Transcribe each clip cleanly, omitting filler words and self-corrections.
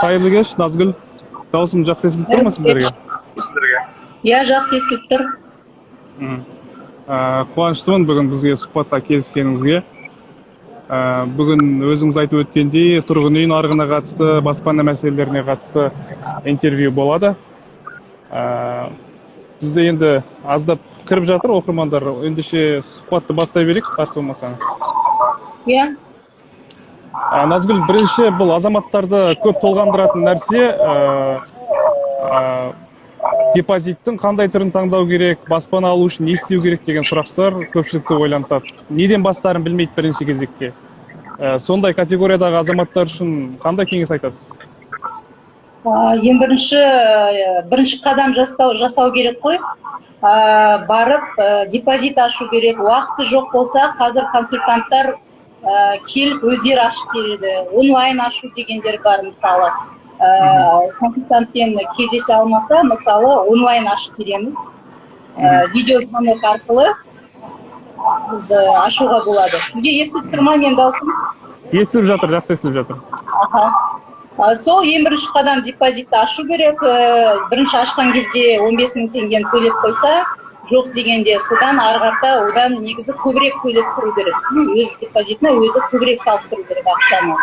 Қайырлы кеш, Назгүл! Дауысым жақсы естіліп тұр ма сіздерге? Иә, жақсы естіліп тұр. Қуаныштымын бүгін бізге сұхбатқа келіскеніңізге. Бүгін өзіңіз айтып өткендей, тұрғын үй нарығына қатысты, баспана мәселелеріне қатысты интервью болады. Бізде енді аздап кіріп жатыр оқырмандар. Ендеше сұхбатты бастай берейік, қарсы болмасаңыз. Иә. Назгүл, бірінші бұл азаматтарды көп толғандыратын нәрсе, депозиттің қандай түрін таңдау керек, баспана алу үшін не істеу керек деген сұрақтар көпшілікті ойлантады. Неден бастарын білмейді бірінші кезекте. Сондай категориядағы азаматтар үшін қандай кеңес айтасыз? Ең бірінші қадам жасау керек қой. Барып депозит ашу керек. Уақыты жоқ болса, қазір консультанттар келіп өздері ашып береді. Онлайн ашу дегендер бар, мысалы. Консультантпен кездесе алмаса, мысалы, онлайн ашып береміз. Видеозвонок арқылы біз ашуға болады. Сізге естіліп тұр ма менің дауысым? Естіліп жатыр, жақсы естіліп жатыр. Аха. Сол ең бірінші қадам депозитті ашу керек. Бірінші ашқан кезде 15 мың теңгені төлеп қойса, жоқ дегенде, содан ары қарата одан негізі көбірек төлеп тұру керек. Өз депозитіне өзі көбірек салып тұру керек ақшаны.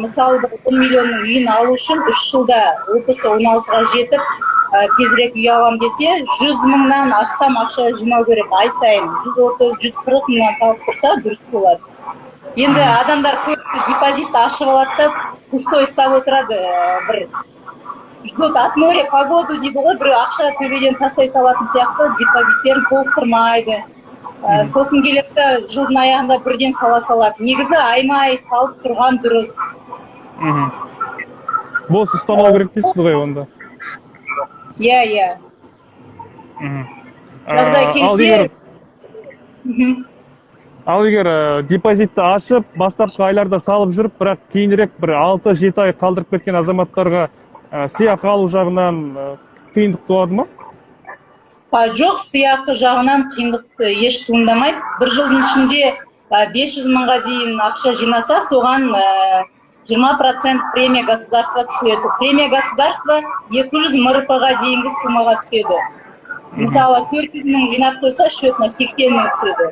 Мысалы, бір 10 миллионның үйін алу үшін 3 жылда ОПС 16-ға жетіп, тезірек үй алам десе, 100 мыңнан астам ақша жинау керек ай сайын. 130, 140 мыңнан салып тұрса, дұрыс болады. Енді адамдар көбісі депозитті ашып алады да, пустой ұстап отырады, бір ждут от моря погоду дейді ғой, біреу ақша төбеден тастай салатын сияқты депозиттерін толықтырмайды. Сосын келеді да, жылдың аяғында бірден сала салады. Негізі айма ай салып тұрған дұрыс. Бос ұстамау керек дейсіз ғой онда? Иә. Жағдай Ал келсе егер ал егер депозитті ашып, бастапқы айларда салып жүріп, бірақ кейінірек бір 6-7 ай қалдырып кеткен азаматтарға сыйақы алу жағынан қиындық туады ма? Жоқ, сыйақы жағынан қиындық еш туындамайды. Бір жылдың ішінде 500 мыңға дейін ақша жинаса, соған 20% премия государства түседі. Премия государства 200 МРП-ға дейінгі суммаға түседі. Мысалы, 400 мың жинап қойса, счетына 80 мың түседі.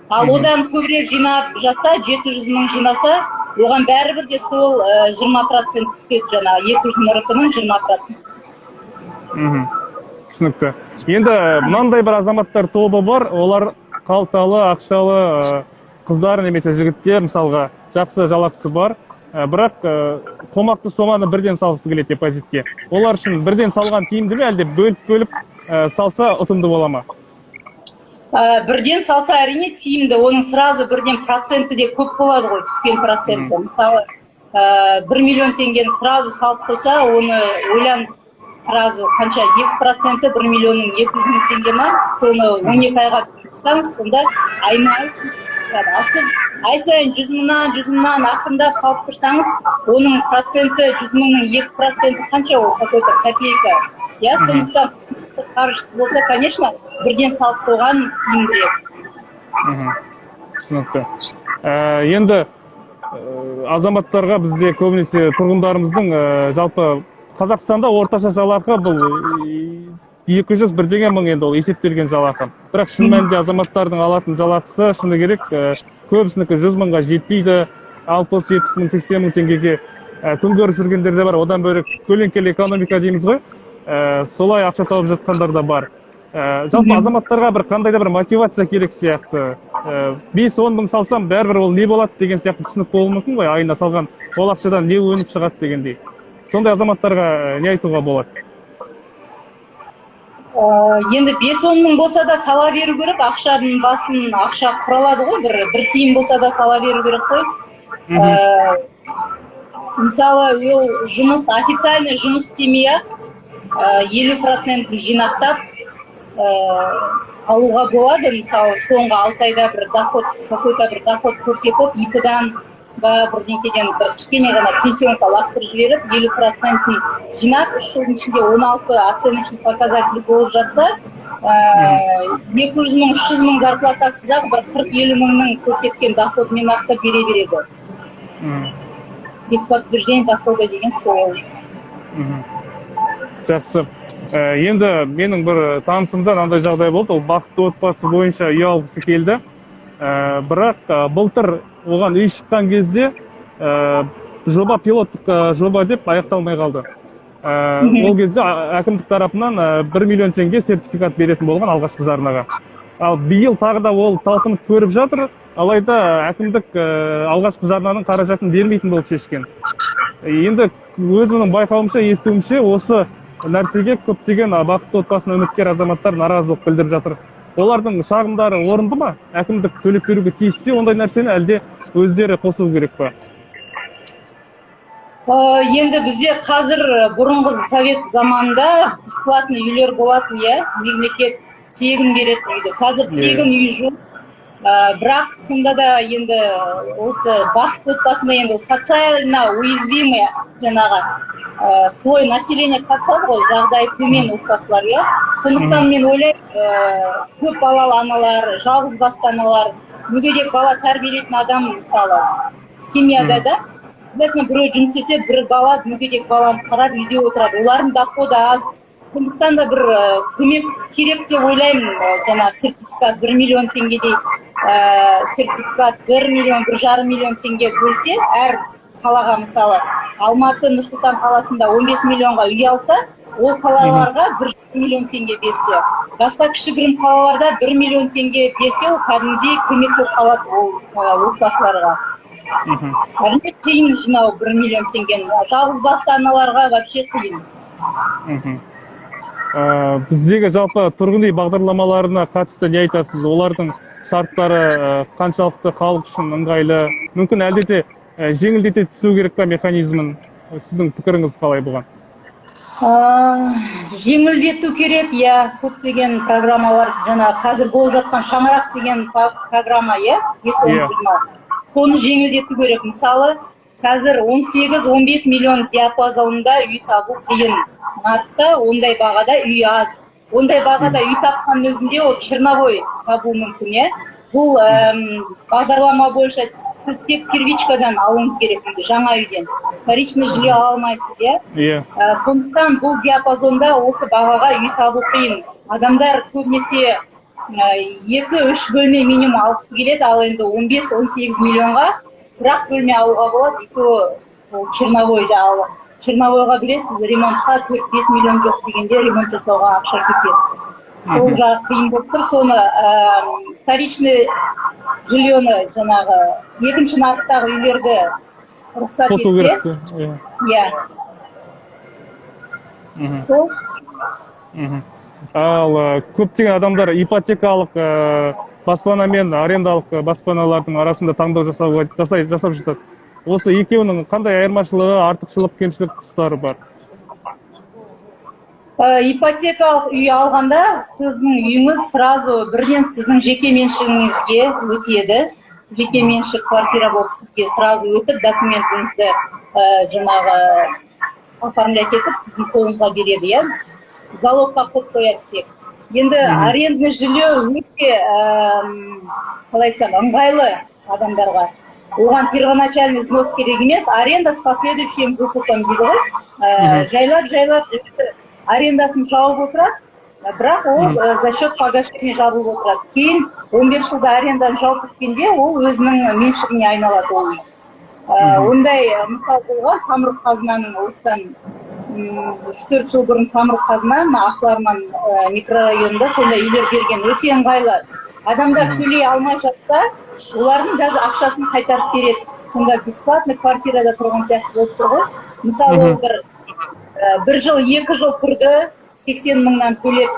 Ал одан көбірек жинап жатса, 700 мың жинаса, оған бәрібір де сол 20% түседі, жаңағы 200 МРП-ның 20%. Түсінікті. Енді мынандай бір азаматтар тобы бар, олар қалталы, ақшалы қыздар немесе жігіттер, мысалға, жақсы жалақысы бар, бірақ қомақты соманы бірден салғысы келеді депозитке. Олар үшін бірден салған тиімді ме, әлде бөліп-бөліп салса ұтымды бола ма? Бірден салса, әрине, тиімді. Оның сразу бірден проценті де көп болады ғой, түскен проценті. Мысалы, 1 миллион теңгені сразу салып қойса, оны ойлаңыз, сразу қанша, 2 проценті 1 миллионның 200 мың теңге ма, соны 12 айға бөліп, сонда айма ай тұрады. Ал сіз ай сайын 100 мыңнан, 100 мыңнан ақырындап салып тұрсаңыз, оның проценті, 100 мыңның 2 проценті қанша? Ол какой то копейка, иә. Сондықтан қаржысы болса, конечно, бірден салып қойған тиімдірек. Түсінікті. Енді азаматтарға бізде көбінесе тұрғындарымыздың, жалпы Қазақстанда орташа жалақы бұл 200 бірдеңе мың, енді ол есептелген жалақы. Бірақ шын мәнінде азаматтардың алатын жалақысы, шыны керек, көбісінікі 100 мыңға жетпейді, 60, 70 мың, 80 мың теңгеге күн көріп жүргендер де бар. Одан бөлек көлеңкелі экономика дейміз ғой, солай ақша тауып жатқандар да бар. Жалпы азаматтарға бір қандай да бір мотивация керек сияқты. 5-10 мың салсам, бәрібір ол не болады деген сияқты түсінік болуы мүмкін ғой, айына салған ол ақшадан не өніп шығады дегендей. Сондай азаматтарға не айтуға болады? Енді 5-10 мың болса да сала беру керек. Ақшаның басын ақша құралады ғой, бір тиын болса да сала беру керек қой. Мысалы, ол жұмыс, официальный жұмыс істемей ақ 50 процентін жинақтап алуға болады. Мысалы, соңғы 6 айда бір доход, какой то бір доход көрсетіп, ИП-дан ба, бірдеңкеден бір кішкене ғана пенсионка лақтырып жіберіп, 50 процентін жинап, 3 жылдың ішінде 16 оценочный показатель болып жатса, 200 мың, 300 мың зарплатасыз ақ бір 40-50 мыңның көрсеткен доходымен ақ та бере береді. Без подтверждения дохода деген сол. Жақсы. Енді менің бір танысымда мынандай жағдай болды: ол «Бақытты отбасы» бойынша үй алғысы келді. Бірақ былтыр оған үй шыққан кезде жоба пилоттық жоба деп аяқталмай қалды. Ол кезде әкімдік тарапынан 1 миллион теңге сертификат беретін болған алғашқы жарнаға. Ал биыл тағы да ол талпынып көріп жатыр, алайда әкімдік алғашқы жарнаның қаражатын бермейтін болып шешкен. Енді өзімнің байқауымша, естуімше, осы нәрсеге көптеген «Бақытты отбасына» үміткер азаматтар наразылық білдіріп жатыр. Олардың шағымдары орынды ма? Әкімдік төлеп беруге тиіс пе ондай нәрсені, әлде өздері қосу керек па? Енді бізде қазір, бұрынғы совет заманында бесплатный үйлер болатын, иә, мемлекет тегін беретін үйді. Қазір тегін үй жоқ. Бірақ сонда да енді осы «Бақытты отбасында» енді социально уязвимый жаңағы слой населения қатысады ғой, жағдайы төмен отбасылар, иә. Сондықтан мен ойлаймын, көп балалы аналар, жалғыз басты аналар, мүгедек бала тәрбиелейтін адам, мысалы, семьяда да обязательно біреу жұмыс істесе, бір бала, мүгедек баланы қарап үйде отырады, олардың доходы аз. Сондықтан да бір көмек керек деп ойлаймын. Жаңағы сертификат 1 миллион теңгедей, сертификат 1 миллион, 1,5 миллион теңге бөлсе әр қалаға, мысалы, Алматы, Нұр Сұлтан қаласында 15 миллионға үй алса, ол қалаларға 1,5 миллион теңге берсе, басқа кішігірім қалаларда 1 миллион теңге берсе, ол кәдімгідей көмек болып қалады ол отбасыларға. Әрине, қиын жинау 1 миллион теңгені, жалғыз басты аналарға вообще қиын. Біздегі жалпы тұрғын үй бағдарламаларына қатысты не айтасыз? Олардың шарттары қаншалықты халық үшін ыңғайлы? Мүмкін, әлде де жеңілдете түсу керек па механизмін? Сіздің пікіріңіз қалай бұған? Жеңілдету керек, иә. Көптеген программалар, жаңа қазір болып жатқан «Шаңырақ» деген программа, иә, 5, 10, 20, соны жеңілдету керек. Мысалы, қазір 18-15 миллион диапазонында үй табу қиын нарықта, ондай бағада үй аз. Ондай бағада үй тапқанның өзінде ол черновой табу мүмкін, иә. Бұл бағдарлама бойынша сіз тек первичкадан алуыңыз керек үйді, жаңа үйден, вторичный жилье ала алмайсыз, иә. Иә. Сондықтан бұл диапазонда осы бағаға үй табу қиын. Адамдар көбінесе екі үш бөлме минимум алғысы келеді, ал енді 15-18 миллионға бір ақ бөлме алуға болады, и то ол черновойда. Ал черновойға, білесіз, ремонтқа 4-5 миллион жоқ дегенде ремонт жасауға ақша кетеді. Сол жағы қиын болып тұр. Соны вторичный жильені, жаңағы екінші нарықтағы үйлерді рұқсат қосу етсе. керек те, иә. Иә. Сол. Ал көптеген адамдар ипотекалық баспана мен арендалық баспаналардың арасында таңдау жасауға жасап жатады. Осы екеуінің қандай айырмашылығы, артықшылық, кемшілік тұстары бар? Ипотекалық үй алғанда сіздің үйіңіз сразу бірден сіздің жеке меншігіңізге өтеді. Жеке меншік квартира болып сізге сразу өтіп, документіңізді жаңағы оформлять етіп, сіздің қолыңызға береді, иә, залогқа қойып қояды тек. Енді арендный жилье өте, қалай айтсам, ыңғайлы адамдарға. Оған первоначальный взнос керек емес, аренда с последующим выкупом дейді ғой. Жайлап жайлап арендасын жауып отырады, бірақ ол за счет погашения жабылып отырады. Кейін 15 жылда аренданы жауып біткенде ол өзінің меншігіне айналады ол үй. Ондай мысал болған Самұрық Қазынаның осыдан 3-4 жыл бұрын Самұрық Қазына мына Асыл Арман микрорайонында сондай үйлер берген. Өте ыңғайлы. Адамдар төлей алмай жатса, олардың даже ақшасын қайтарып береді. Сонда бесплатный квартирада тұрған сияқты болып тұр ғой. Мысалы, ол бір жыл, 2 жыл тұрды 80 мыңнан төлеп,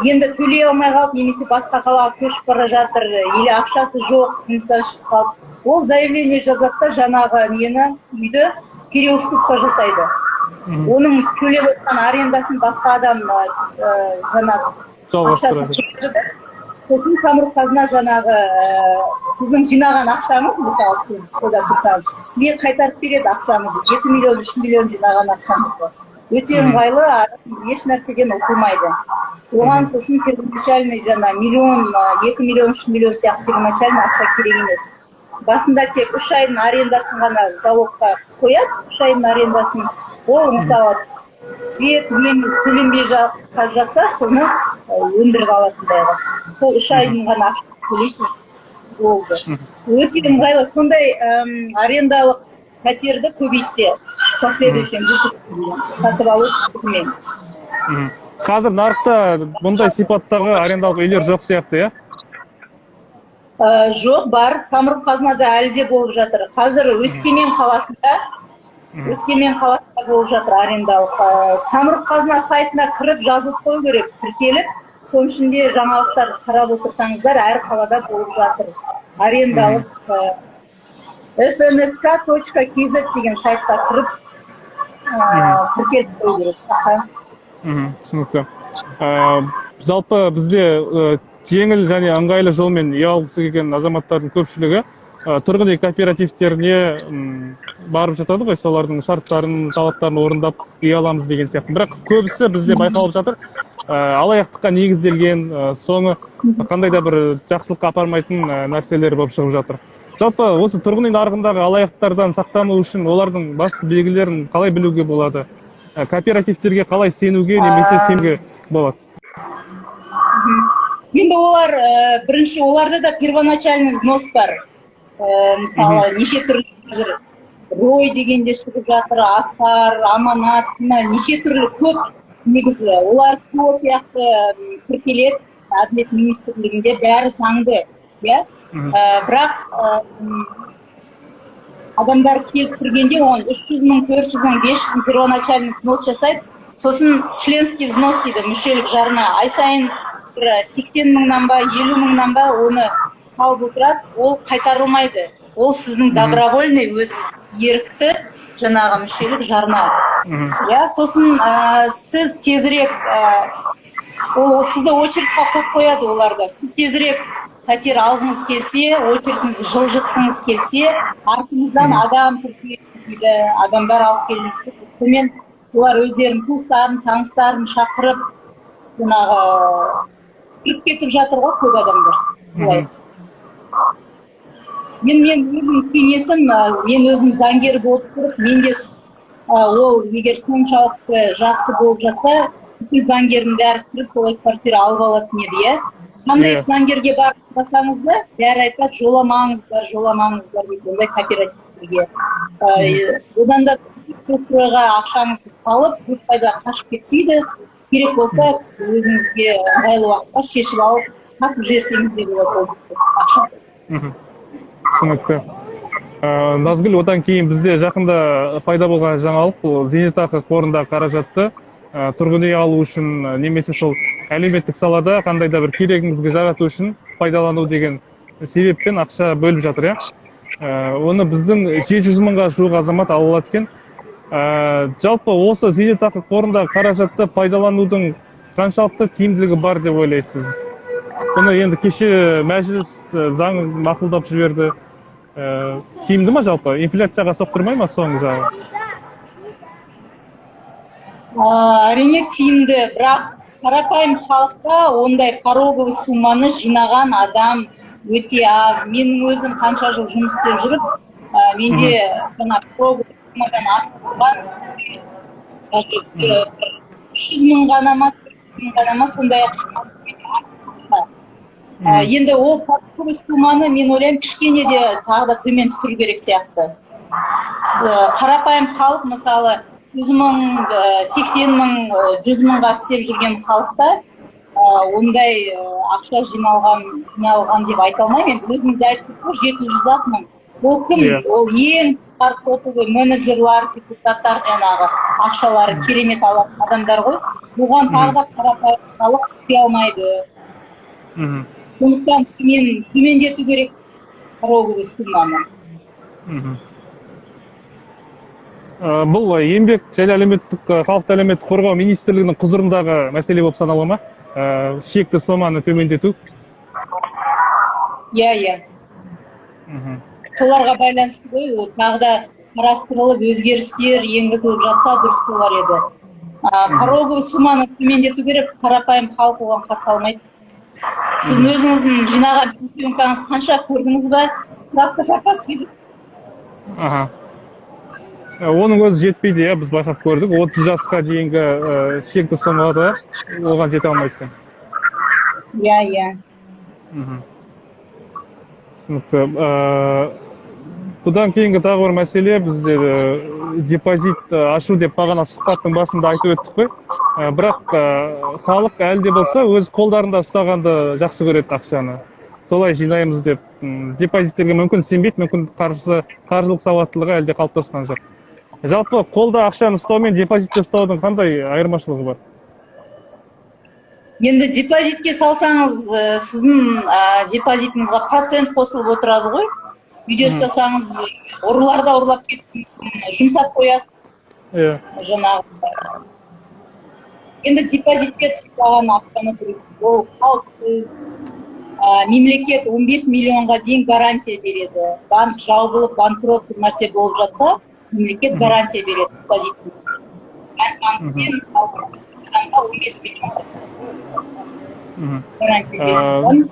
енді төлей алмай қалды немесе басқа қалаға көшіп бара жатыр или ақшасы жоқ, жұмыстан шығып қалды, ол заявление жазады да, жаңағы нені, үйді переуступка жасайды. Оның төлеп отқан арендасын басқа адам жаңағы ақшасын жалғастырады. төлейді да. Сосын Самұрық Қазына жаңағы сіздің жинаған ақшаңыз, мысалы, сіз ода тұрсаңыз, сізге қайтарып береді ақшаңызды, 2 миллион, 3 миллион жинаған ақшаңызды. Өте ыңғайлы, адам еш нәрседен ұтылмайды оған. Сосын первоначальный жаңа миллион, 2 миллион, 3 миллион сияқты первоначальный ақша керек емес. Басында тек 3 айдың арендасын ғана залогқа қояды, 3 айдың арендасын. Ол, мысалы, свет неміз төленбей жатса, соны өндіріп алатындай қылып, сол 3 айдың ғана ақшасын төлейсіз, болды. Өте ыңғайлы. Сондай арендалық пәтерді көбейтсе, с последующим выкупом, сатып алу құқығымен. Қазір нарықта бұндай сипаттағы арендалық үйлер жоқ сияқты, иә? Жоқ, бар. Самұрық Қазынада әлі де болып жатыр. Қазір Өскемен қаласында, Өскемен қаласында болып жатыр арендалық. Самұрық Қазына сайтына кіріп, жазылып қою керек, тіркеліп, соның ішінде жаңалықтар қарап отырсаңыздар, әр қалада болып жатыр арендалық. fnsk.kz деген сайтқа кіріп, тіркеліп қою керек. Аха. Түсінікті. Жалпы бізде жеңіл және ыңғайлы жолмен үй алғысы келген азаматтардың көпшілігі тұрғын үй кооперативтеріне барып жатады ғой, солардың шарттарын, талаптарын орындап үй аламыз деген сияқты. Бірақ көбісі бізде байқалып жатыр, алаяқтыққа негізделген, соңы қандай да бір жақсылыққа апармайтын нәрселер болып шығып жатыр. Жалпы осы тұрғын үй нарығындағы алаяқтардан сақтану үшін олардың басты белгілерін қалай білуге болады? Кооперативтерге қалай сенуге немесе сенуге болады? Енді олар, бірінші, оларда да первоначальный взнос бар. Мысалы, неше түрлі қазір Рой деген де шығып жатыр, Асқар, Аманат, мына неше түрлі көп негізі. Олар ТОО сияқты тіркеледі әділет министрлігінде, бәрі заңды, иә. Бірақ адамдар келіп кіргенде оған 300 000, 400 000, 500 000 первоначальный взнос жасайды. Сосын членский взнос дейді, мүшелік жарна, ай сайын бір 80 мыңнан ба, 50 мыңнан ба, оны салып отырады. Ол қайтарылмайды, ол сіздің добровольный, өз ерікті жаңағы мүшелік жарна, иә. Сосын сіз тезірек, ол сізді очередь қа қойып қояды оларда. Сіз тезірек пәтер алғыңыз келсе, очередь іңізді жылжытқыңыз келсе, артыңыздан адам тіркелсін дейді, адамдар алып келіңіз. Сонымен олар өздерінің туыстарын, таныстарын шақырып, жаңағы кіріп кетіп жатыр ғой көп адамдар солай. Мен өзім кеңесім, мен өзім заңгер болып тұрып, мен де ол егер соншалықты жақсы болып жатса, бүкіл заңгердің бәрі кіріп, солай квартира алып алатын еді, иә. Қандай заңгерге барып сұрасаңыз да, бәрі айтады: «Жоламаңыздар, жоламаңыздар», — дейді ондай кооперативтерге. Одан да стройға ақшаңызды салып, көп пайда қашып кетпейді. Керек болса, өзіңізге ыңғайлы уақытта шешіп алып, сатып жіберсеңіз де болады ол ақша. Түсінікті. Назгүл, одан кейін бізде жақында пайда болған жаңалық: бұл зейнетақы қорындағы қаражатты тұрғын үй алу үшін немесе сол әлеуметтік салада қандай да бір керегіңізге жарату үшін пайдалану деген себеппен ақша бөліп жатыр, иә. Оны біздің 700 мыңға жуық азамат ала алады екен. Жалпы осы зейнетақы қорындағы қаражатты пайдаланудың қаншалықты тиімділігі бар деп ойлайсыз? Бұны енді кеше Мәжіліс заң мақұлдап жіберді. Тиімді ма жалпы? Инфляцияға соқтырмай ма соңғы жағы? Әрине тиімді, бірақ қарапайым халықта ондай пороговый сумманы жинаған адам өте аз. Менің өзім қанша жыл жұмыс істеп жүріп, менде жаңа пороговый суммадан асып тұрған даже бір 300 000 ғана ма, 400 000 ғана ма, сондай ақша. Енді ол пороговый сумманы, мен ойлаймын, кішкене де тағы да төмен түсіру керек сияқты. Қарапайым халық, мысалы, 100 000, 80 000, 100 мыңға істеп жүрген халықта ондай ақша жиналған деп айта алмаймын. Енді өзіңіз де айттыңыз ғой, 700 ақ мың. Ол кім? Ол ең топовый менеджерлар, депутаттар, жаңағы ақшалары керемет алатын адамдар ғой. Оған тағы да қарапайым халық түсе алмайды. Сондықтан төмендету керек пороговый сумманы. Бұл Еңбек және әлеуметтік, халықты әлеуметтік қорғау министрлігінің құзырындағы мәселе болып санала ма? Шекті соманы төмендету? Иә. Соларға байланысты ғой ол, тағы да қарастырылып, өзгерістер енгізіліп жатса, дұрыс болар еді. Пороговый сумманы төмендету керек, қарапайым халық оған қатыса алмайды. Сіздің өзіңіздің жинаған пенсионкаңыз қанша, көрдіңіз ба? Справка заказ беріп. Аха. Оның өзі жетпейді, иә, біз байқап көрдік. 30 жасқа дейінгі шекті сомада оған жете алмайды екен. Иә, иә. Түсінікті. Бұдан кейінгі тағы бір мәселе бізде депозит ашу деп бағана сұхбаттың басында айтып өттік қой. Бірақ халық әлі де болса өз қолдарында ұстағанды жақсы көреді ақшаны. Солай жинаймыз деп депозиттерге мүмкін сенбейді, мүмкін қаржылық сауаттылығы әлі де қалыптасқан жоқ. Жалпы қолда ақшаны ұстау мен депозитте ұстаудың қандай айырмашылығы бар? Енді депозитке салсаңыз, сіздің депозитіңізге процент қосылып отырады ғой. Үйде ұстасаңыз, ұрылар да ұрлап кетуі мүмкін, жұмсап қоясыз. Жаңағы. Енді депозитке ұстаған ақшаны ол қауіпсіз. Мемлекет 15 миллионға дейін гарантия береді. Банк жабылып, банкрот бір нәрсе болып жатса, мемлекет гарантия береді депозитке. Әр банкте, мысалы, адамға 15 миллионға гарантия береді.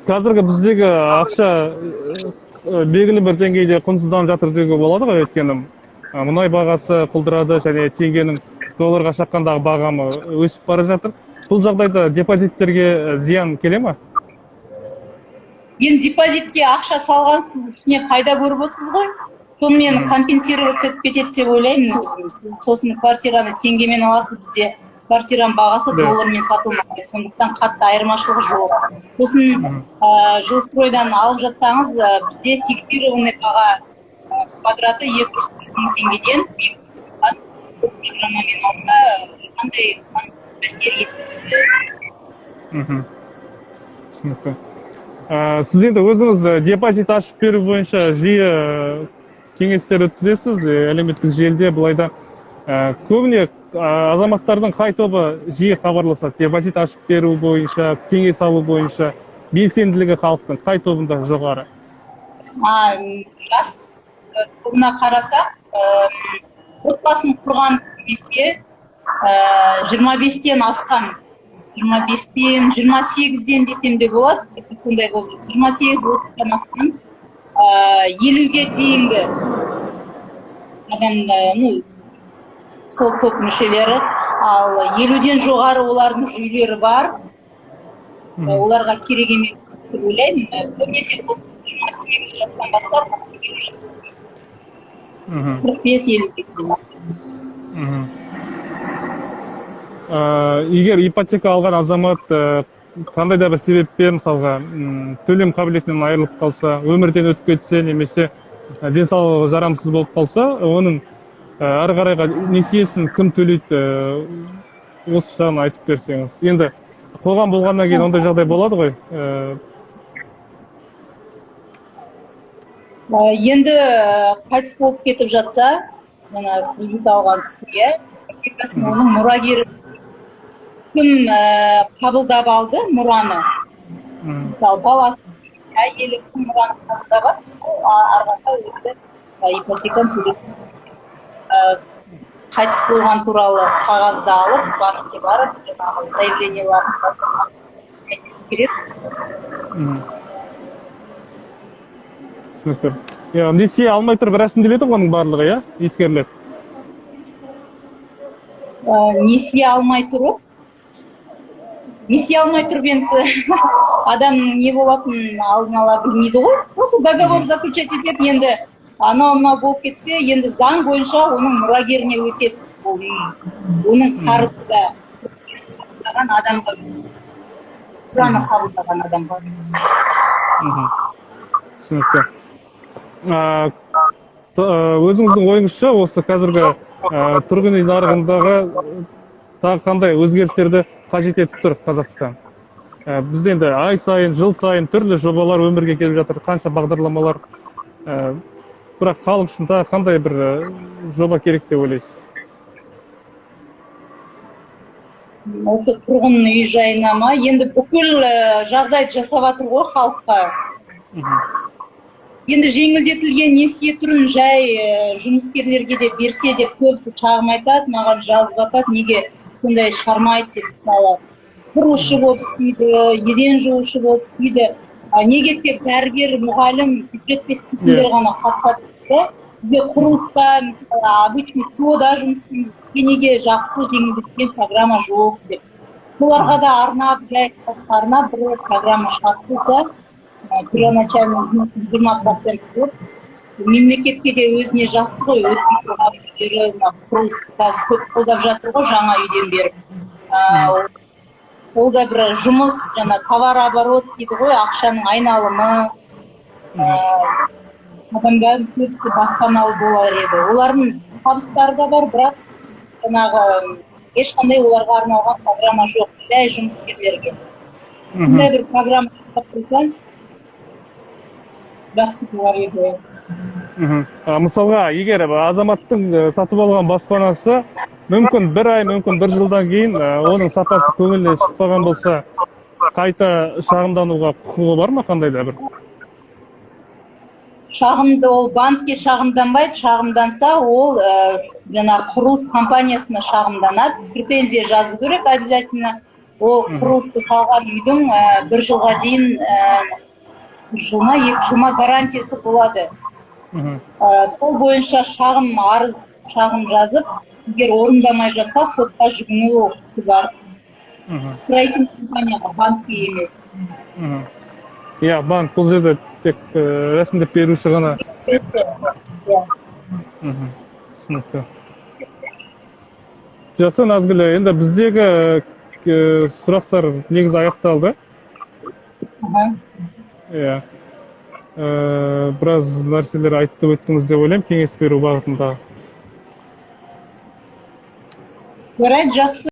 Қазіргі біздегі ақша белгілі бір деңгейде құнсызданып жатыр деуге болады ғой, өйткені мұнай бағасы құлдырады және теңгенің долларға шаққандағы бағамы өсіп бара жатыр. Бұл жағдайда депозиттерге зиян келе ме? Енді депозитке ақша салған сіз үстіне пайда көріп отырсыз ғой. Сонымен компенсироваться етіп кетеді деп ойлаймын өзім. Сіз сосын квартираны теңгемен аласыз, бізде квартираның бағасы доллармен сатылмайды, сондықтан қатты айырмашылығы жоқ. Сосын жилстройдан алып жатсаңыз, бізде фиксированный баға, квадраты 200 000 теңгеден, программамен алса қандай әсер етеді? Түсінікті. Сіз енді өзіңіз депозит ашып беру бойынша жиі кеңестер өткізесіз, әлеуметтік желіде былайда. Көбіне азаматтардың қай тобы жиі хабарласады? Депозит ашып беру бойынша, кеңес алу бойынша белсенділігі халықтың қай тобында жоғары? Жас тобына қарасақ, отбасын құрған немесе 25-тен асқан, 25-тен, 28-ден десем де болады, сондай болды. 28-30-дан асқан, 50-ге дейінгі адам, сол топ мүшелері, ал 50-ден жоғары олардың жүйелері бар. Оларға керек емес деп ойлаймын. Көбінесе ол 28 жастан бастап 45-50-ге дейін. Егер ипотека алған азамат қандай да бір себеппен, мысалға, төлем қабілетінен айырылып қалса, өмірден өтіп кетсе, немесе денсаулығы жарамсыз болып қалса, оның әрі қарайға несиесін кім төлейді, осы жағын айтып берсеңіз. Енді қоғам болғаннан кейін ондай жағдай болады ғой. Енді қайтыс болып кетіп жатса, мына кредит алған кісіге, ипотекасын оның мұрагері кім қабылдап алды мұраны? Мысалы, баласы, әйелі кім мұраны қабылдап алды, ол ары қарай өзі ипотеканы төлеп, қайтыс болған туралы қағазды алып, банкке барып, жаңағы заявлениеларын керек. Түсінікті. Иә, несие алмай тұрып рәсімделеді ғой оның барлығы, иә? Ескеріледі. Несие алмай тұрып, несие алмай тұрып енді адамның не болатынын алдын ала білмейді ғой. Осы договор заключать етеді, енді анау мынау болып кетсе, енді заң бойынша оның мұрагеріне өтеді ол үй. Оның қарызы да қабылдаған адамға, мұраны қабылдаған адамға. Түсінікті. Өзіңіздің ойыңызша осы қазіргі тұрғын үй нарығындағы тағы қандай өзгерістерді қажет етіп тұр Қазақстан? Бізде енді ай сайын, жыл сайын түрлі жобалар өмірге келіп жатыр, қанша бағдарламалар. Бірақ халық үшін тағы қандай бір жоба керек деп ойлайсыз? Осы тұрғын үй жайына ма? Енді бүкіл жағдайды жасап жатыр ғой халыққа. Енді жеңілдетілген несие түрін жай жұмыскерлерге де берсе деп көбісі шағым айтады, маған жазып жатады, неге сондай шығармайды деп. Мысалы, Құрылысшы болып істейді, еден жуушы болып істейді. Неге тек дәрігер, мұғалім, бюджетте істейтіндер ғана қатысады да? Бізде құрылыста, мысалы, обычный ТО-да жұмыс істейміз, бізге неге жақсы жеңілдетілген программа жоқ деп. Соларға да арнап, жай халыққа арнап бір программа шығарып қойса, первоначальный взнос 20% болып, мемлекетке де өзіне жақсы ғой. Өтпей тұрған үйлері, мына құрылыс қазір көп қолдап жатыр ғой жаңа үйден беріп. Ол да бір жұмыс, жаңа товарооборот дейді ғой, ақшаның айналымы. Адамдардың көбісі баспаналы болар еді. Олардың табыстары да бар, бірақ жаңағы ешқандай оларға арналған программа жоқ, жай жұмыскерлерге. Сондай бір программа жасап қойса, жақсы болар еді. Мысалға, егер азаматтың сатып алған баспанасы мүмкін бір ай, мүмкін бір жылдан кейін оның сапасы көңіліне шықпаған болса, қайта шағымдануға құқығы бар ма қандай да бір? Шағымды ол банкке шағымданбайды. Шағымданса, ол жаңағы құрылыс компаниясына шағымданады. Претензия жазу керек обязательно. Ол құрылысты салған үйдің бір жылға дейін, бір жыл ма, 2 жыл ма, гарантиясы болады. Сол бойынша шағым, арыз, шағым жазып, егер орындамай жатса, сотқа жүгіну құқығы бар. Строительный компанияға, банкке емес. Иә, банк бұл жерде тек рәсімдеп беруші ғана. Иә. Түсінікті. Жақсы, Назгүл, енді біздегі сұрақтар негізі аяқталды. Иә. Біраз нәрселер айтып өттіңіз деп ойлаймын кеңес беру бағытында. Жарайды, жақсы.